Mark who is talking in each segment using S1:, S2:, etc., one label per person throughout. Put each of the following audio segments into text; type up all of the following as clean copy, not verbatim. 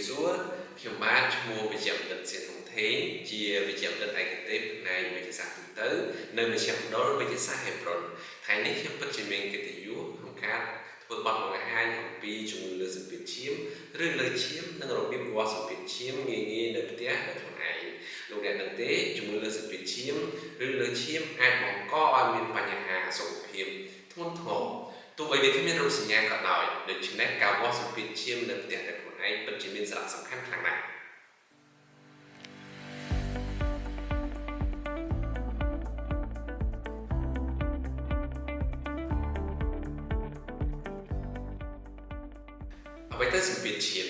S1: សួរខ្ញុំបាទឈ្មោះវិជ្ជបណ្ឌិតសៀងហុងថេងជាវិជ្ជបណ្ឌិតឯកទេសផ្នែកវិទ្យាសាស្ត្រទូទៅនៅមជ្ឈមណ្ឌលវិទ្យាសាស្ត្រហេប្រុនថ្ងៃនេះខ្ញុំពិតជាមានកិត្តិយសក្នុងការធ្វើបទបង្ហាញអំពីជំងឺលើសម្ពាធឈាមឬលើឈាមនិងរបៀបវាស់សម្ពាធឈាមងាយៗនៅផ្ទះដោយខ្លួនឯងលោកអ្នកដឹងទេជំងឺលើសម្ពាធឈាមឬលើឈាមអាចបង្កឲ្យមានបញ្ហាសុខភាពធ្ងន់ធ្ងរទោះបីវាគ្មានរោគសញ្ញាក៏ដោយដូច្នេះការវាស់សម្ពាធឈាមនៅផ្ទះដោយខ្លួនឯងពិតជាមានសារៈសំខាន់ខ្លាំងណាស់អ្វីទៅសម្ពាធឈាម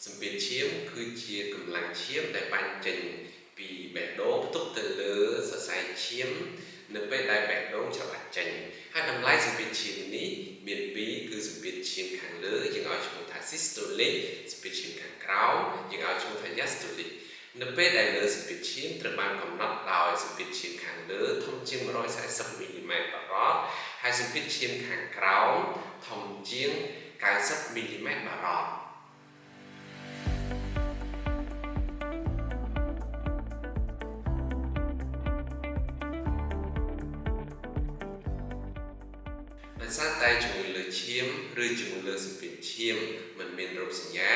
S1: សម្ពាធឈាមគឺជាកម្លាំងឈាមដែលបាញ់ចេញពីបេះដូងផ្ទុកទៅលើសរសៃឈាមនៅពេលដែលបេះដូងច្របាច់ចេញហើយតម្លៃសម្ពាធឈាមនេះមានពីរគឺសម្ពាធឈាមខាងលើយើងឲ្យឈ្មោះថា systolic សម្ពាធឈាមខាងក្រោមយើងឲ្យឈ្មោះថា diastolic នៅពេលដែលលើសម្ពាធឈាមត្រូវបានកំណត់ដោយសម្ពាធឈាមខាងលើធំជាង140មីលីម៉ែត្របារ៉តហើយសម្ពាធឈាមខាងក្រោមធំជាង90មីលីម៉ែត្របារ៉តដោយសារតែជំងឺលើឈាមឬជំងឺលើសម្ពាធឈាមមិនមានរោគសញ្ញា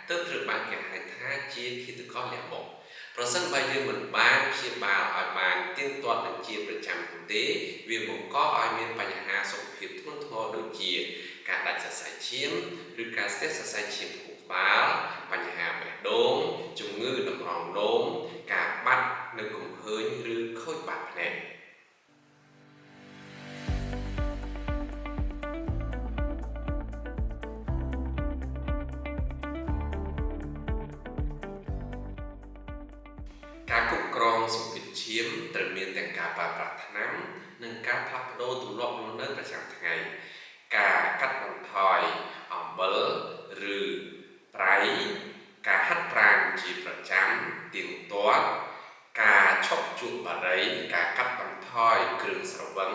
S1: ទើបត្រូវបានគេហៅថាជាឃាតករលាក់មុខប្រសិនបើយើងមិនបានព្យាបាលឲ្យបានទៀងទាត់និងជាប្រចាំនោះទេវាបង្កឲ្យមានបញ្ហាសុខភាពធ្ងន់ធ្ងរដូចជាការដាច់សរសៃឈាមឬការស្ទះសរសៃឈាមខួរក្បាលបញ្ហាបេះដូងជំងឺតម្រងនោមការបាត់នៅកំហើញឬខូចបាតភ្នែកការគ្រប់គ្រងសម្ពាធឈាមត្រូវមានទាំងការប្រើប្រាស់ថ្នាំនិងការផ្លាស់ប្ដូរទម្លាប់រស់នៅប្រចាំថ្ងៃការកាត់បន្ថយអំបិលឬប្រៃការហាត់ប្រាណជាប្រចាំទៀងទាត់ការឈប់ជក់បារីការកាត់បន្ថយគ្រឿងស្រវឹង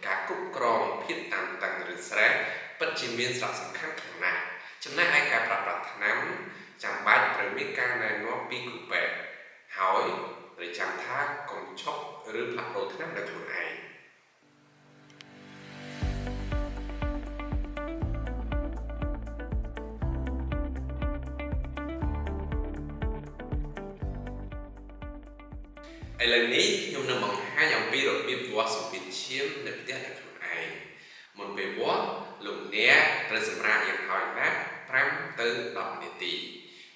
S1: ការគ្រប់គ្រងភាពតានតឹងឬស្រេះពិតជាមានសារៈសំខាន់ខ្លាំងណាស់ចំណែកឯការប្រើប្រាស់ថ្នាំចាំបាច់ត្រូវមានការណែនាំពីគ្រូពេទ្យហើយត្រូវចាំថាកុំឈប់ឬផ្លាស់ប្ដូរថ្នាំដោយខ្លួនឯងឥឡូវនេះខ្ញុំនឹងបង្ហាញអំពីរបៀបវាស់សម្ពាធឈាមនៅផ្ទះដោយខ្លួនឯងមុនពេលវាស់លោកអ្នកត្រូវសម្រាកយ៉ាងហោចណាស់5ទៅ10នាទី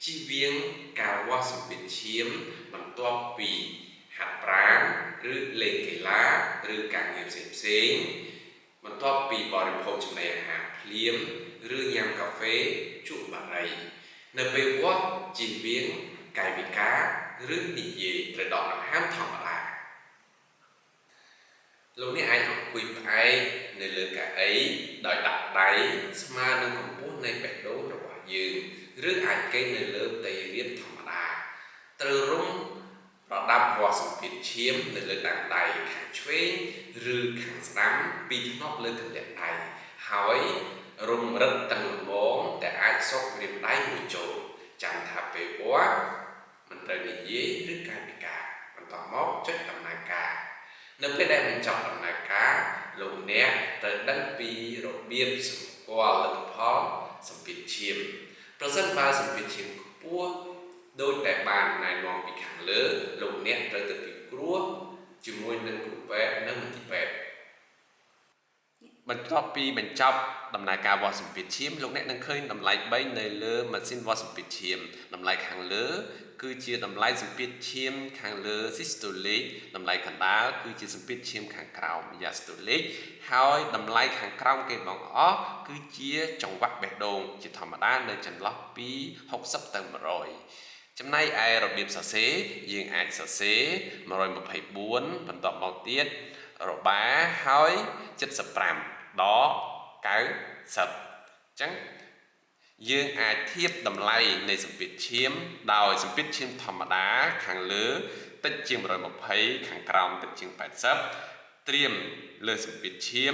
S1: ជៀសវាងការវាស់សម្ពាធឈាមបន្ទាប់ពីហាត់ប្រាណឬលេងកីឡាឬការងារផ្សេងៗបន្ទាប់ពីបរិភោគចំណីអាហារភ្លាមឬញ៉ាំកាហ្វេជក់បារីនៅពេលវាស់ជៀសវាងកាយវិការឬនិយាយត្រូវដកដង្ហើមធម្មតាលោកអ្នកអាចអង្គុយផ្អែកនៅលើកៅអីដោយដាក់ដៃស្មើនឹងកម្ពស់នៃបេះដូងរបស់យើងឬអាចគេងនៅលើផ្ទៃរាបធម្មតាត្រូវរុំប្រដាប់វាស់សម្ពាធឈាមនៅលើដើមដៃខាងឆ្វេងឬខាងស្ដាំពីធ្នាប់លើកន្លះដៃហើយរុំរឹតតឹងល្មមតែអាចសុករៀបដៃមួយចូលចាំថាពេលវាស់មិនត្រូវនិយាយឬកាយវិការបន្តមកចុចដំណើរការនៅពេលដែលបញ្ចប់ដំណើរការលោកអ្នកត្រូវដឹងពីរបៀបសម្គាល់លទ្ធផលសម្ពាធឈាមប្រសិនបើសម្ពាធឈាមខ្ពស់ដោយតែបានណែនាំពីខាងលើលោកអ្នកត្រូវទៅពិគ្រោះជាមួយនឹងគ្រូពេទ្យនៅមន្ទីរពេទ្យបន្ទាប់ពីបញ្ចប់ដំណើរការវាស់សម្ពាធឈាមលោកអ្នកនឹងឃើញតម្លៃ3នៅលើម៉ាស៊ីនវាស់សម្ពាធឈាមតម្លៃខាងលើគឺជាតម្លៃសម្ពាធឈាមខាងលើ systolic តម្លៃកណ្ដាលគឺជាសម្ពាធឈាមខាងក្រោម diastolic ហើយតម្លៃខាងក្រោមគេបងអស់គឺជាចង្វាក់បេះដូងជាធម្មតានៅចន្លោះពី60ទៅ100ចំណែកឯរបៀបសរសេរយើងអាចសរសេរ124បន្ទាប់មកទៀតរបាហើយ75ដក90អញ្ចឹងយើងអាចធៀបតម្លៃនៃសម្ពាធឈាមដោយសម្ពាធឈាមធម្មតាខាងលើតិចជាង120ខាងក្រោមតិចជាង80ត្រៀមលើសម្ពាធឈាម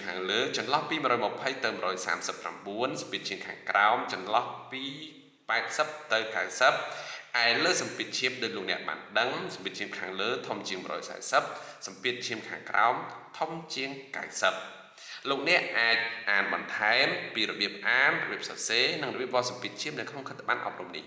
S1: ខាងលើចន្លោះពី120ទៅ139សម្ពាធឈាមខាងក្រោមចន្លោះពី 80ទៅ90ឯលើសម្ពាធឈាមដូចលោកអ្នកបានដឹងសម្ពាធឈាមខាងលើធំជាង140សម្ពាធឈាមខាងក្រោមធំជាង90លោកអ្នកអាចអានបន្ថែមពីរបៀបអានរបៀបសរសេរនិងរបៀបវាស់សម្ពាធឈាមនៅក្នុងខិត្តប័ណ្ណអប់រំនេះ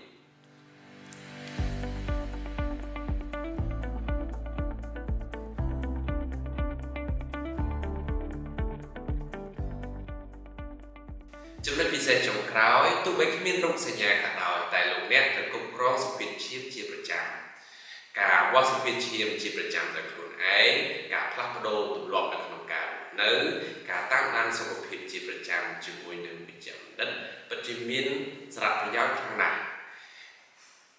S1: ចំណុចពិសេសចុងក្រោយទោះបីគ្មានរោគសញ្ញាក៏ដោយតែលោកអ្នកត្រូវគ្រប់គ្រងសម្ពាធឈាមជាប្រចាំការវាស់សម្ពាធឈាមជាប្រចាំដោយខ្លួនឯងការផ្លាស់ប្ដូរទម្លាប់នៅក្នុងការរស់នៅការតាមដានសុខភាពជាប្រចាំជាមួយនឹងវេជ្ជបណ្ឌិតពិតជាមានសារៈប្រយោជន៍ខ្លាំងណាស់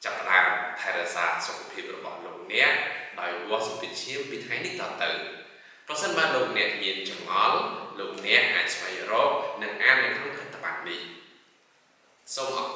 S1: ចាប់ផ្ដើមថែរក្សាសុខភាពរបស់លោកអ្នកដោយវាស់សម្ពាធឈាមពីថ្ងៃនេះតទៅប្រសិនបើលោកអ្នកមានចម្ងល់លោកអ្នកអាចស្វែងរកនិងអាននៅក្នុងខិត្តប័ណ្ណនេះសូមអរគុណ។